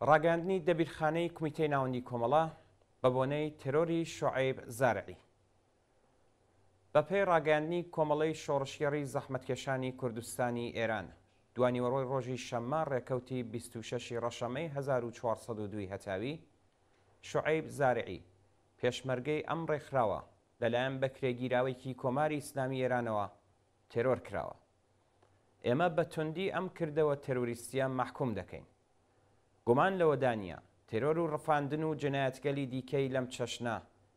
ڕاگەیاندنی دەبیرخانەی کومیتەی ناوەندی کۆمەڵە بە بۆنەی تێرۆری شوعەیب زارعی. بە پێی ڕاگەیاندنی کۆمەڵەی شۆڕشگێڕی زەحمەتکێشانی کوردستانی ئێران، دوانیوەڕۆی ڕۆژی شەممە ڕێکەوتی 26 ی ڕەشەمەی 1402 ی هەتاوی، شوعەیب زارعی، پێشمەرگەی ئەم ڕێکخراوە لەلایەن بەکرێگیراوێکی کۆماری ئیسلامی ئێرانەوە تێرۆر کراوە. ئێمە بە توندی ئەم کردەوە تێرۆریستییە مەحکووم دەکەین. گومان لەوەدا نییە، تێرۆر و ڕفاندن و جەنایەتگەلی دیکەی لەم چەشنە،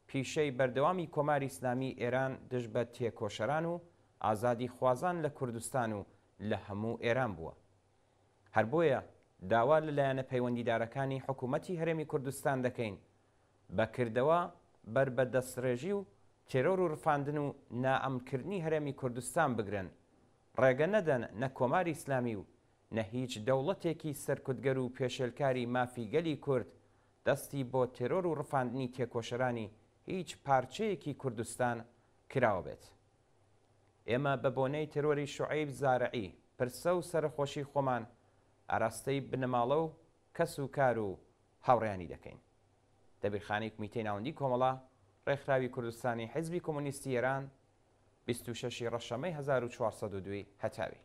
پیشەی بەردەوامی کۆماری ئیسلامیی ئێران دژ بە تێکۆشەران و ئازادیخوازان لە کوردستان و لە هەموو ئێران بووە. هەر بۆیە داوا لە لایەنە پەیوەندیدارەکانی حکوومەتی هەرێمی کوردستان دەکەین بە کردەوە بەر بە دەستڕێژی و تێرۆر و ڕفاندن و نائەمنکردنی هەرێمی کوردستان بگرن، ڕێگە نەدەن نە کۆماری ئیسلامی و نە هیچ دەوڵەتێکی سەرکوتگەر و پێشێلکاری مافی گەلی کورد دەستی بۆ تێرۆر و ڕفاندنی تێکۆشەرانی هیچ پارچەیەکی کوردستان کراوە بێت. ئێمە بە بۆنەی تێرۆری شوعەیب زارعی پرسە و سەرەخۆشی خۆمان ئاراستەی بنەماڵە و کەس و کار و هاوڕێیانی دەکەین. دەبیرخانەی کومیتەی ناوەندی کۆمەڵە، ڕێکخراوی کوردستانی حیزبی کۆمۆنیستی ئێران، 26 ی ڕەشەمەی 1402 ی هەتاوی.